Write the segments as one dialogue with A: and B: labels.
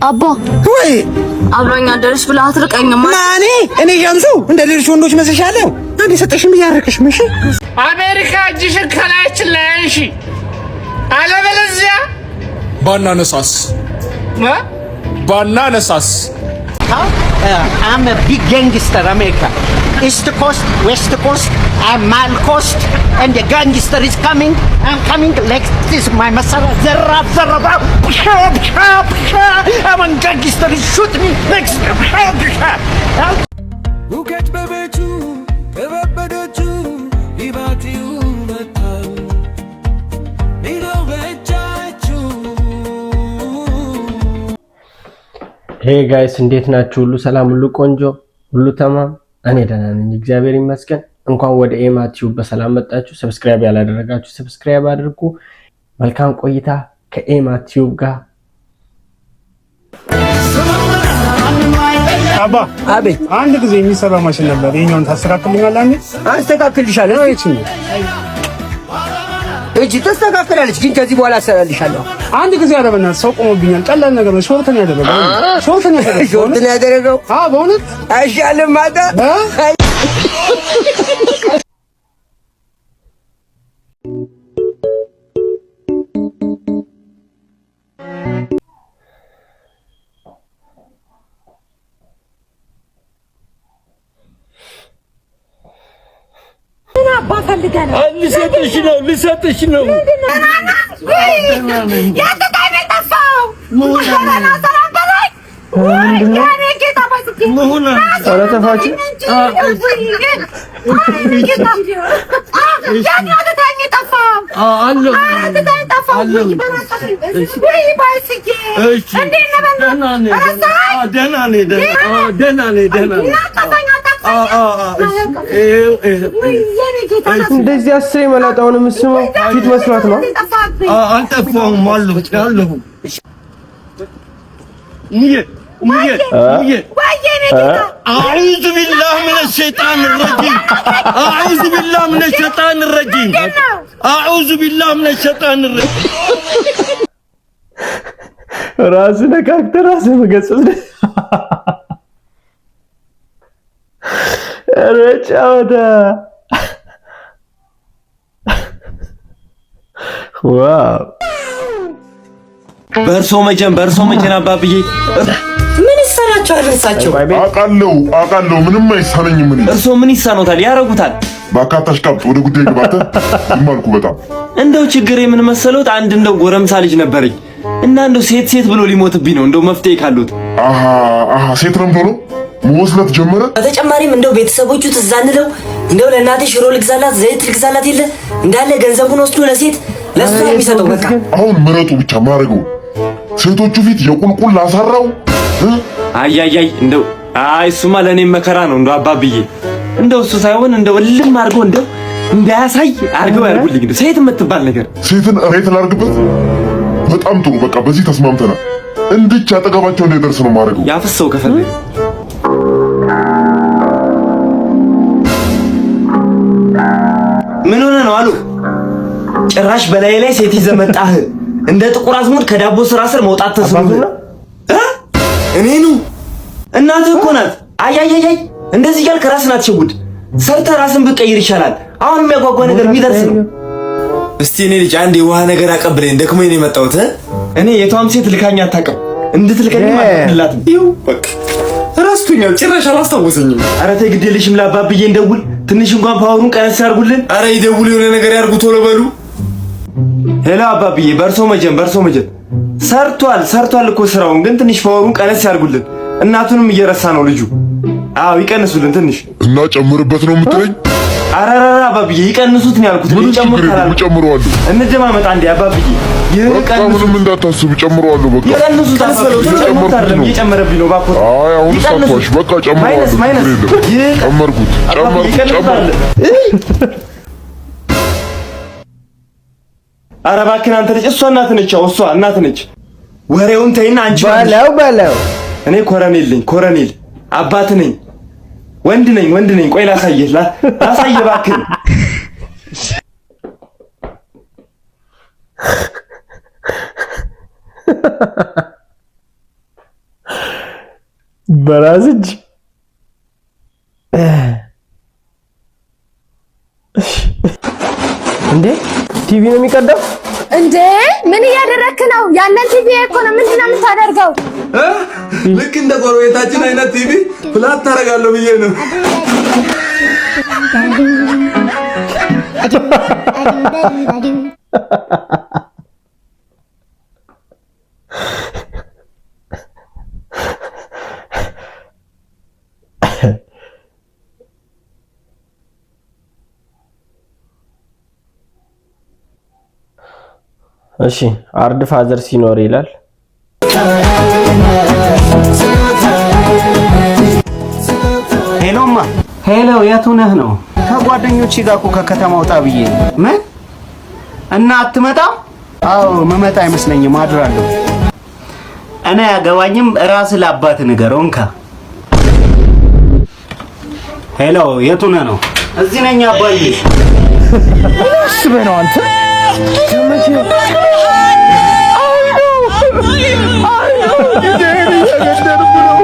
A: አባ።
B: ወይ።
A: አብራኝ አደረች ብለህ አትርቀኝማ።
B: ማኔ እኔ ሸምሱ እንደ ሌሎች ወንዶች መስልሻለሁ? አንድ የሰጠሽም እያረቅሽ ምሽ።
C: አሜሪካ እጅሽን ከላያችን ላይ አንሺ፣ አለበለዚያ
D: ባናነሳስ ባናነሳስ።
E: I'm a big gangster, America. East Coast, West Coast, I'm Mal Coast, and the gangster is coming. I'm coming like this. My መሳሪያ ዘራፍ ዘራፍ። I'm a gangster is shoot me next.
F: ሁከት በቤቱ፣ ጥበብ በደጁ፣ ኢባትዩ መጥቷል ይኸው በእጃችሁ።
G: Hey guys፣ እንዴት ናችሁ? ሁሉ ሰላም፣ ሁሉ ቆንጆ፣ ሁሉ ተማም። እኔ ደህና ነኝ፣ እግዚአብሔር ይመስገን። እንኳን ወደ ኤማ ቲዩብ በሰላም መጣችሁ። Subscribe ያላደረጋችሁ subscribe አድርጉ። መልካም ቆይታ ከኤማ ቲዩብ ጋር።
H: አባ።
B: አቤት።
H: አንድ ጊዜ የሚሰራ ማሽን ነበር። ይሄኛውን ታስተካክልኛለህ? አንዴ።
B: አስተካክልልሻለሁ።
H: ይችኛው።
B: እጅ ተስተካክላለች፣ ግን ከዚህ በኋላ አሰራልሻለሁ።
H: አንድ ጊዜ፣ ኧረ በእናትህ ሰው ቆሞብኛል። ቀላል ነገር ነው። Short ነው ያደረገው። Short ነው ያደረገው።
B: Short ነው ያደረገው።
H: አዎ፣ በእውነት።
B: አይሻልም ማታ።
H: እ?
I: ልሰጥሽ ነው፣ ልሰጥሽ ነው።
G: ኧረ ተፋች።
I: ደህና ነኝ፣ ደህና ነኝ፣ ደህና ነኝ።
G: እንደዚህ 10 መላጣውን የምስመው ፊት መስሏት ነው።
I: አልጠፋሁም፣ አለሁ፣ አለሁ። ሙዬ፣ ሙዬ፣ ሙዬ፣ أعوذ بالله من الشيطان الرجيم، أعوذ بالله من الشيطان الرجيم، أعوذ بالله من الشيطان الرجيم።
G: ራስህ ነካክተህ ራስህ መገሰጽ። ኧረ ጨዋታ፣ wow!
J: በእርሶ መጀን፣ በእርሶ መጀን አባብዬ።
K: ምን ይሳናቸዋል እሳቸው?
L: አውቃለሁ፣ አውቃለሁ። ምንም አይሳነኝም። እኔ
J: እርሶ ምን ይሳኖታል? ያረጉታል።
L: በአካታሽ አሽቃብጥ፣ ወደ ጉዳይ ግባተ ይማልኩ በጣም።
J: እንደው ችግር የምን መሰሎት? አንድ እንደው ጎረምሳ ልጅ ነበረኝ እና እንደው ሴት ሴት ብሎ ሊሞትብኝ ነው። እንደው መፍትሄ ካሉት።
L: አሃ አሃ፣ ሴት ለምዶ ነው መወስለት ጀመረ።
K: በተጨማሪም እንደው ቤተሰቦቹ ትዝ አንለው፣ እንደው ለእናቴ ሽሮ ልግዛላት፣ ዘይት ልግዛላት የለ፣ እንዳለ ገንዘቡን ወስዶ ለሴት ለእሷ የሚሰጠው በቃ።
L: አሁን ምረጡ ብቻ ማድረገው ሴቶቹ ፊት የቁልቁል ላሰራው እ?
J: አይ አይ አይ፣ እንደው አይ እሱማ ለእኔም መከራ ነው። እንደው አባብዬ፣ እንደው እሱ ሳይሆን እንደው እልም አድርገው እንደው እንዳያሳይ አድርገው ያድርጉልኝ። እንደው ሴት የምትባል ነገር።
L: ሴትን ሬት ላርግበት። በጣም ጥሩ። በቃ በዚህ ተስማምተናል። እንድች አጠገባቸው እንዳይደርስ ነው ማድረገው።
J: ያፍሰው ከፈለገ። ምን ሆነ ነው አሉ? ጭራሽ በላይ ላይ ሴት ይዘህ መጣህ። እንደ ጥቁር አዝሙድ ከዳቦ ስራ ስር መውጣት ተስኖህ እ? እኔኑ እናትህ እኮ ናት። አይ አይ አይ፣ እንደዚህ እያልክ ራስን አትሸውድ። ሰርተህ ራስን ብትቀይር ይሻላል። አሁን የሚያጓጓ ነገር የሚደርስ ነው። እስቲ እኔ ልጅ አንድ የውሃ ነገር አቀብለኝ፣ ደክሞኝ ነው የመጣሁት። እ? እኔ የቷም ሴት ልካኝ አታውቅም። እንድትልከኝም አልፈቅድላትም። ይኸው በቃ ረስቶኛል፣ ጭራሽ አላስታወሰኝም። ኧረ ተይ ግድ የለሽም፣ ለአባብዬ እንደውል። ትንሽ እንኳን power ኡን ቀነስ ያርጉልን። ኧረ ይደውሉ፣ የሆነ ነገር ያርጉ፣ ቶሎ በሉ። Hello አባብዬ፣ በእርሶ መጀን፣ በእርሶ መጀን ሰርቷል፣ ሰርቷል እኮ ስራውን፣ ግን ትንሽ power ኡን ቀነስ ያርጉልን። እናቱንም እየረሳ ነው ልጁ። አዎ ይቀንሱልን ትንሽ።
L: እና ጨምርበት ነው የምትለኝ?
J: ኧረ ኧረ አባብዬ፣ ይቀንሱት ነው ያልኩት።
L: ምንም ችግር
J: ይጨምሩት
L: የለም፣
J: አላልኩም።
L: እጨምረዋለሁ።
J: እንደማመጣ እንዴ አባብዬ።
L: በቃ ምንም እንዳታስብ ጨምረዋለሁ። በቃ
J: ይቀንሱት አባብዬ። ይጨምሩት አይደለም እየጨመረብኝ ነው እባክዎት።
L: አይ አሁን
J: ይቀንሱት።
L: ሳትዋሽ በቃ
J: Minus
L: ጨምረዋለሁ።
J: Minus።
L: ችግር የለም። ጨመርኩት፣
J: አባብዬ
L: ጨመርኩት፣
J: ይቀንሱት
L: ጨመርኩት።
J: አይደለም። ኧረ እባክህን አንተ ልጅ፣ እሷ እናት ነች። ያው እሷ እናት ነች። ወሬውን ተይና አንቺ
G: በለው በለው።
J: እኔ ኮረኔል ነኝ፣ ኮረኔል አባት ነኝ፣ ወንድ ነኝ፣ ወንድ ነኝ። ቆይ ላሳየህ፣ ላሳየህ እባክህን።
G: በራስ እጅ። እንዴ፣ ቲቪ ነው የሚቀዳው?
A: እንዴ፣ ምን እያደረክ ነው? ያንን ቲቪ እኮ ነው። ምንድን ነው የምታደርገው?
F: ልክ እንደ ጎረቤታችን አይነት TV flat ታደርጋለሁ ብዬ ነው።
G: እሺ፣ አርድ father ሲኖር ይላል።
B: Hello ማ፣ hello፣ የቱ ነህ ነው? ከጓደኞቼ ጋር እኮ ከከተማ ወጣ ብዬ ነው። ምን? እና አትመጣም? አዎ፣ መመጣ አይመስለኝም፣ አድራለሁ። እኔ አያገባኝም። ራስህ ለአባት ንገረው። እንካ። Hello፣ የቱ ነህ ነው? እዚህ ነኝ አባዬ።
C: ምን አስበህ ነው አንተ? ከመቼ እየገደልኩ ነው።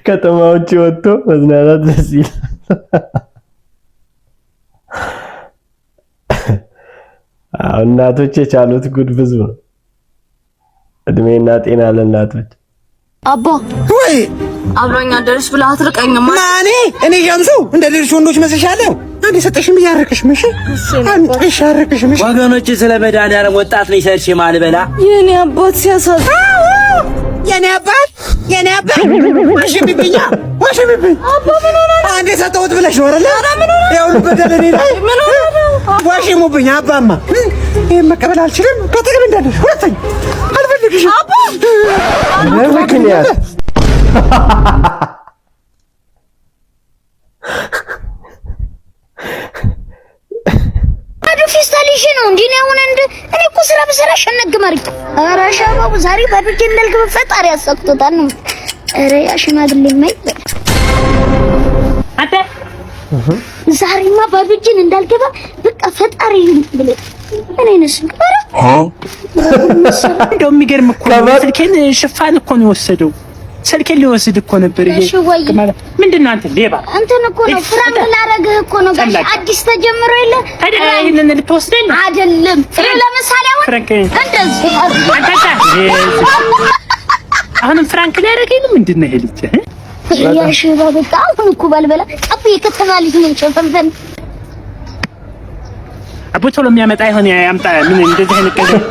G: ከተማ ውጭ ወጥቶ መዝናናት ደስ ይላል። አዎ፣ እናቶች የቻሉት ጉድ ብዙ ነው። እድሜና ጤና ለእናቶች።
A: አባ።
B: ወይ።
A: አብሮኝ አደረች ብለህ አትርቀኝም።
B: እኔ እኔ ሸምሱ እንደ ሌሎች ወንዶች መስልሻለሁ? አንዴ ሰጠሽም እያረቅሽም፣ እሺ እሺ፣ አረቅሽም፣ እሺ።
K: ወገኖች፣ ስለ መድኃኒዓለም ወጣት ነኝ፣ ሰርቼ ማልበላ።
A: የኔ አባት ሲያሳዝን።
B: የኔ አባት፣ የኔ አባት ወሽምብኛ ወሽምብኝ። አንዴ ሰጠሁት ብለሽ ነው አይደለ? ያው በደል እኔ ላይ
A: ምን ሆነ ነው?
B: ወሽሙብኝ። አባማ ይሄን መቀበል አልችልም። ከጥቅም እንዳለሽ ሁለተኛ አልፈልግሽም።
A: አባ።
G: በምክንያት።
M: ባዶ ፌስታል ይዤ ነው እንዴ? እኔ አሁን እንደ እኔ እኮ ስራ በስራ ሸነግ ማርክ። ኧረ ሸባቡ ዛሬ ባዶ እጄን እንዳልገባ ፈጣሪ ያሳክቶታል ነው። ኧረ ያ ሽማግሌ ማይ
C: አንተ።
M: ዛሬማ ባዶ እጄን እንዳልገባ በቃ ፈጣሪ ብሎ ምን አይነት ስም? ኧረ።
C: እንደው የሚገርም እኮ ነው። ስልኬን ሽፋን እኮ ነው የወሰደው። ስልኬን ሊወስድ እኮ ነበር። ይሄ
M: እሺ ወይ።
C: ምንድን ነው አንተ ሌባ?
M: እንትን እኮ ነው፣ prank ላረግህ እኮ ነው ጋሽ።
C: ጨምላቃ።
M: አዲስ ተጀምሮ የለ።
C: ታዲያ ይሄንን ልትወስደኝ ነው?
M: አይደለም፣ ለምሳሌ አሁን
C: prank
M: እንደዚህ።
C: አንተ አሁንም prank ሊያደርገኝ ነው። ምንድን ነው ይሄ ልጅ?
M: ያ ሽባ በቃ አሁን እኮ ባልበላ አቡ የከተማ ልጅ ነኝ ሸፈንፈን።
C: አቦ ቶሎ የሚያመጣ ይሆን ያምጣ። ምን እንደዚህ አይነት ቀልድ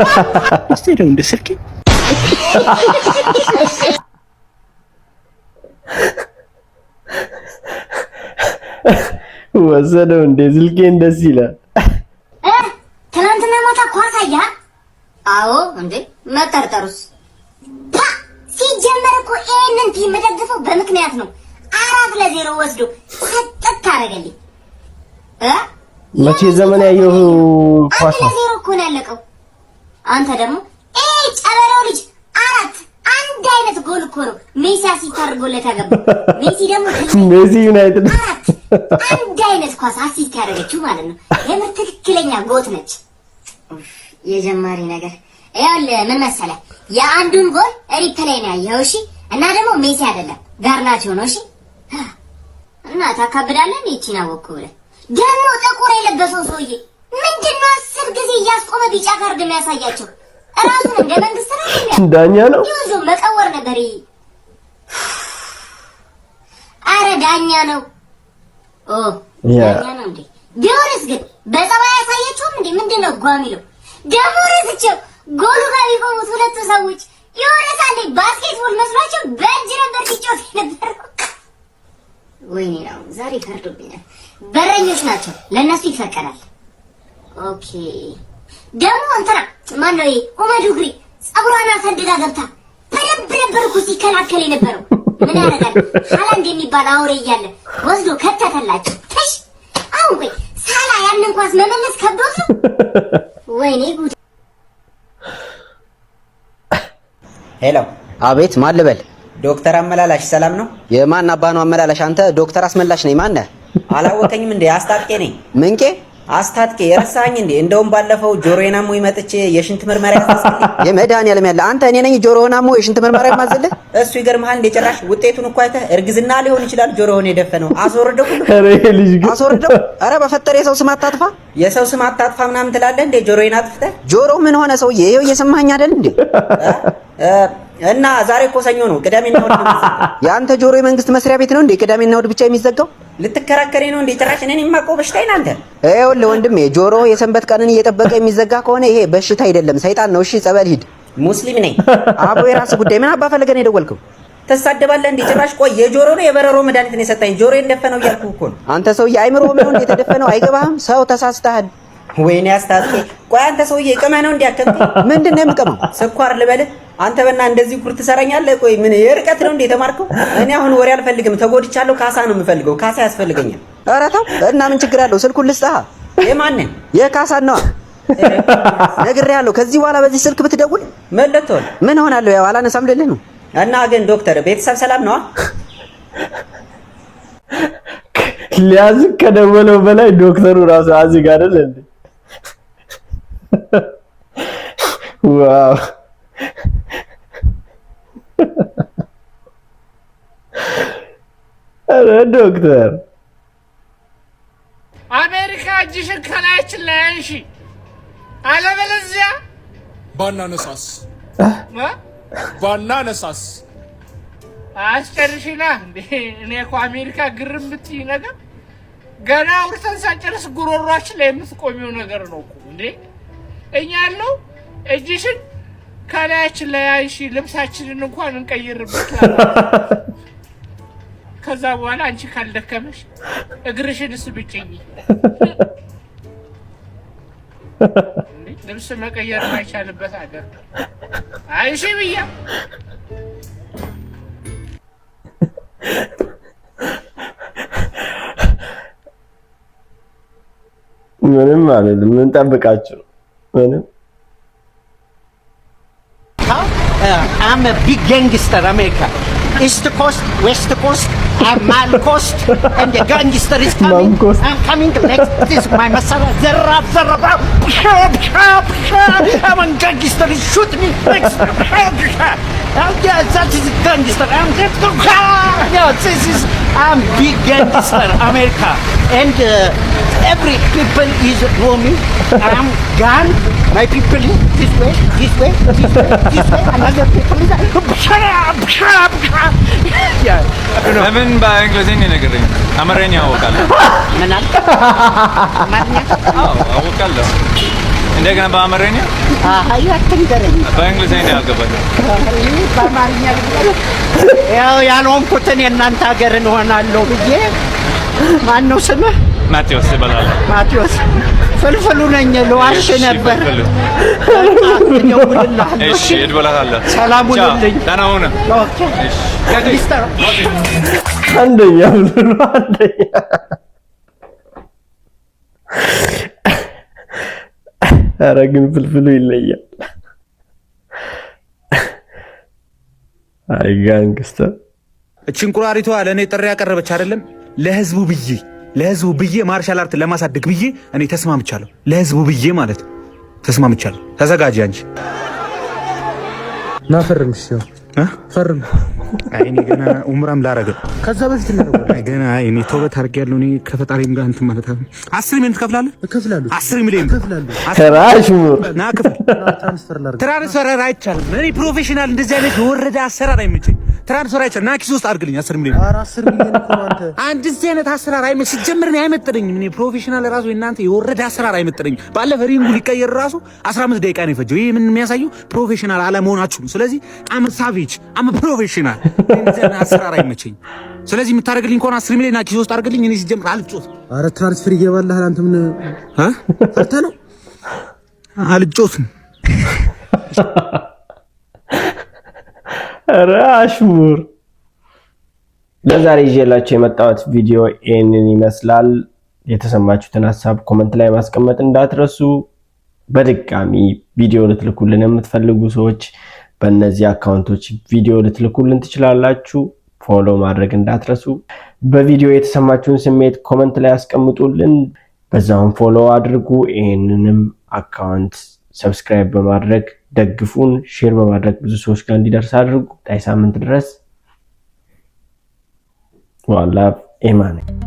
C: ወሰደው እንደ ስልኬ።
G: ወሰደው እንደ ስልኬን፣ ደስ ይላል።
M: ትናንትና ማታ ኳስ አየህ? አዎ እንዴ፣ መጠርጠሩስ። ሲጀመር እኮ ይሄንን team የምደግፈው በምክንያት ነው። 4-0 ወስዶ ሰጠት አደረገልኝ እ
G: መቼ ዘመን ያየው ኳስ
M: አንድ
G: ነው።
M: ለዜሮ እኮ ነው ያለቀው። አንተ ደግሞ ይሄ ጨበሬው ልጅ አራት አንድ አይነት ጎል እኮ ነው ሜሲ assist አድርጎለት ያገባው። ሜሲ ደግሞ
G: ሜሲ ዩናይትድ።
M: አራት አንድ አይነት ኳስ assist ያደረገችው ማለት ነው። የምር ትክክለኛ GOAT ነች። ኡፍ፣ የጀማሪ ነገር። ይኸውልህ ምን መሰለህ፣ የአንዱን ጎል replay ነው ያየኸው። እሺ፣ እና ደግሞ ሜሲ አይደለም ጋርናቾ ነው። እሺ፣ እና ታካብዳለህ። ይቺን አወቅኩ ብለህ ደግሞ ጥቁር የለበሰው ሰውዬ ምንድን ነው 10 ጊዜ እያስቆመ ቢጫ ካርድ የሚያሳያቸው? እራሱን እንደ መንግስት ነው የሚያ
G: ዳኛ ነው።
M: ይዞ መቀወር ነበር። ይሄ አረ ዳኛ ነው። ኦ።
G: ያ።
M: ዳኛ ነው እንዴ? ቢሆንስ ግን በጸባይ ያሳየችውም እንዴ? ምንድን ነው ጓ የሚለው ደግሞ? ረስቸው ጎሉ ጋር ቢቆሙት ሁለቱ ሰዎች የሆነ ሳለ basketball መስሏቸው በእጅ ነበር ሲጫወት የነበረው። ወይኔ ነው ዛሬ ፈርዶብኛል። በረኞች ናቸው፣ ለእነሱ ይፈቀዳል። Okay፣ ደግሞ እንትና ማነው ይሄ ኡመድ ኡግሪ ጸጉሯን አሳድጋ ገብታ በደንብ ነበር እኮ ሲከላከል የነበረው። ምን ያደርጋል ሃላንድ የሚባል አውሬ እያለ ወስዶ ከተተላቸው። ተሽ አሁን ቆይ ሳላ ያንን ኳስ መመለስ ከብዶት ነው። ወይኔ ጉድ።
N: Hello።
O: አቤት፣ ማን ልበል?
N: ዶክተር አመላላሽ ሰላም ነው?
O: የማን አባ ነው አመላላሽ? አንተ ዶክተር አስመላሽ ነኝ። ማን ነህ?
N: አላወቀኝም እንዴ? አስታጥቄ ነኝ።
O: ምንቄ?
N: አስታጥቄ የረሳኸኝ እንዴ? እንደውም ባለፈው ጆሮዬን አሞኝ መጥቼ የሽንት ምርመራ ያዘዝክልኝ።
O: የመድኃኒዓለም ያለ አንተ፣ እኔ ነኝ ጆሮህን አሞ የሽንት ምርመራ የማዝልህ?
N: እሱ ይገርምሃል እንዴ፣ ጭራሽ ውጤቱን እኮ አይተህ እርግዝና ሊሆን ይችላል ጆሮህን የደፈነው። አስወርደው ሁሉ።
G: ኧረ ይሄ ልጅ ግን
O: አስወርደው። ኧረ በፈጠረ የሰው ስም አታጥፋ።
N: የሰው ስም አታጥፋ ምናምን ትላለህ እንዴ? ጆሮዬን አጥፍተህ።
O: ጆሮ ምን ሆነ ሰውዬ? ይኸው እየሰማኸኝ አይደል እንዴ?
N: እና ዛሬ እኮ ሰኞ ነው፣ ቅዳሜና እሑድ ነው የሚዘጋው።
O: የአንተ ጆሮ የመንግስት መስሪያ ቤት ነው እንዴ? ቅዳሜና እሑድ ብቻ የሚዘጋው?
N: ልትከራከሬ ነው እንዴ? ጭራሽ እኔን የማውቀው በሽታዬን አንተ።
O: ይኸውልህ ወንድሜ፣ ጆሮ የሰንበት ቀንን እየጠበቀ የሚዘጋ ከሆነ ይሄ በሽታ አይደለም ሰይጣን ነው። እሺ ጸበል ሂድ።
N: ሙስሊም ነኝ።
O: አቦ የራስህ ጉዳይ። ምን አባ ፈልገህ ነው የደወልከው?
N: ትሳደባለህ እንዴ? ጭራሽ ቆይ፣ የጆሮ ነው የበረሮ መድኃኒት ነው የሰጠኝ? ጆሮዬን ደፈነው እያልኩህ እኮ ነው።
O: አንተ ሰውዬ አይምሮ ምን ነው የተደፈነው? አይገባህም? ሰው ተሳስተሃል።
N: ወይኔ አስታጥቄ። ቆይ አንተ ሰውዬ ቅመህ ነው እንዲያከምከኝ?
O: ምንድን ነው የምቀመው?
N: ስኳር ልበልህ? አንተ በና እንደዚህ ጉድ ትሰራኛለህ? ቆይ ምን የርቀት ነው እንዴ የተማርከው? እኔ አሁን ወሬ አልፈልግም፣ ተጎድቻለሁ። ካሳ ነው የምፈልገው። ካሳ ያስፈልገኛል።
O: ኧረ ተው እና ምን ችግር አለው? ስልኩን ልስጥህ።
N: የማንን?
O: የካሳን ነዋ። ነግሬሃለሁ። ከዚህ በኋላ በዚህ ስልክ ብትደውል
N: ምን ልትሆን?
O: ምን ሆናለሁ? ያው አላነሳም ልልህ ነው።
N: እና ግን ዶክተር ቤተሰብ ሰላም ነዋ?
G: ሊያዝግ ከደወለው በላይ ዶክተሩ ራሱ አዝግ አይደል እንዴ? Wow! ኧረ ዶክተር።
P: አሜሪካ እጅሽን ከላያችን ላይ አንሺ፣ አለበለዚያ
D: ባናነሳስ? ባናነሳስ?
P: አስጨርሽና እንዴ። እኔ እኮ አሜሪካ ግርም ብትይ ነገር ገና አውርተን ሳንጨርስ ጉሮሯችን ላይ የምትቆሚው ነገር ነው እኮ እንዴ። እኛ ያለው እጅሽን ከላያችን ላይ አንሺ፣ ልብሳችንን እንኳን እንቀይርበት። ከዛ በኋላ አንቺ ካልደከመሽ እግርሽንስ ብጭኝ። ልብስ መቀየር የማይቻልበት ሀገር አይሺ ብያ።
G: ምንም አልልም። ምን ጠብቃችሁ ምንም።
E: I'm a big gangster, America. East Coast, West Coast, I'm Mal Coast, and the gangster is coming. I'm coming like this, my መሳሪያ ዘራፍ ዘራፍ። I'm a gangster, shoot me. Next. Yeah, that is gangster. I'm yeah, this is I'm big gangster, America, and every people is know me. I'm gun. My people is this way, this way, this way, this way. Another people is yeah.
Q: ለምን በእንግሊዝኛ ንገረኝ? አማርኛ አውቃለሁ።
E: ምን አልክ? አማርኛ?
Q: አዎ አውቃለሁ። እንደገና በአማርኛ።
E: አይ አትንገረኝ።
Q: በእንግሊዝኛ አልገባኝም።
E: በአማርኛ ያው ያልሆንኩትን የእናንተ ሀገር እንሆናለሁ ብዬ። ማን ነው ስምህ?
Q: ማቴዎስ ይባላል።
E: ማቴዎስ፣ ፍልፍሉ ነኝ። ልዋሽ ነበር።
Q: ፍልፍሉ።
E: እደውልልሃለሁ።
Q: እሺ እደውልልሃለሁ።
E: ሰላም ሁኑልኝ።
Q: ደህና ሁኑ።
E: Okay gangster።
G: አንደኛ ብሎ አንደኛ። ኧረ ግን ፍልፍሉ ይለያል። አይ gangster።
R: እቺ እንቁራሪቷ ለእኔ ጥሪ ያቀረበች አይደለም፣ ለህዝቡ ብዬ፣ ለህዝቡ ብዬ martial art ለማሳደግ ብዬ እኔ ተስማምቻለሁ። ለህዝቡ ብዬ ማለት ተስማምቻለሁ። ተዘጋጂ አንቺ።
H: ና ፈርም። እሺ ፈርም።
R: አይ እኔ ገና ኡምራም ላረገ
H: ከዛ በፊት እናደርገዋለን።
R: አይ ገና አይ እኔ ተውበት አድርጌያለሁ። እኔ ከፈጣሪም ጋር እንትን ማለት አለ። 10 ሚሊዮን ትከፍላለህ?
H: እከፍላለሁ።
R: 10 ሚሊዮን።
H: እከፍላለሁ።
G: ተራሽሙር።
R: ና ክፈል።
H: Transfer ላድርግ።
R: Transfer አይቻልም። እኔ professional እንደዚህ አይነት የወረደ አሰራር አይመቸኝ። Transfer አይቻልም። ና ኪስ ውስጥ አድርግልኝ 10 ሚሊዮን።
H: ኧረ 10 ሚሊዮን እኮ ነው አንተ።
R: አንድ እዚህ አይነት አሰራር ሲጀምር እኔ አይመጥነኝም። እኔ professional ራሱ የእናንተ የወረደ አሰራር አይመጥነኝም። ባለፈ ring ኡ ሊቀየር ራሱ 15 ደቂቃ ነው የፈጀው። ይሄ ምን የሚያሳየው professional አለመሆናችሁ ነው። ስለዚህ I'm savage, I'm professional። እንደዚህ አይነት አሰራር አይመቸኝም። ስለዚህ የምታደርግልኝ ከሆነ 10 ሚሊዮን ና ኪስ ውስጥ አድርግልኝ። እኔ ሲጀምር አልጮትም።
H: ኧረ transfer ይገባልሃል። አንተ ምን ፈርተህ ነው?
R: አልጮትም።
G: ኧረ አሽሙር። ለዛሬ ይዤላችሁ የመጣሁት ቪዲዮ ይህንን ይመስላል። የተሰማችሁትን ሀሳብ comment ላይ ማስቀመጥ እንዳትረሱ። በድጋሚ ቪዲዮ ልትልኩልን የምትፈልጉ ሰዎች በእነዚህ account ኦች ቪዲዮ ልትልኩልን ትችላላችሁ። Follow ማድረግ እንዳትረሱ። በቪዲዮ የተሰማችሁን ስሜት comment ላይ አስቀምጡልን። በዛውን follow አድርጉ። ይህንንም account subscribe በማድረግ ደግፉን፣ share በማድረግ ብዙ ሰዎች ጋር እንዲደርስ አድርጉ። ታይ ሳምንት ድረስ ዋላ ኤማ ነኝ።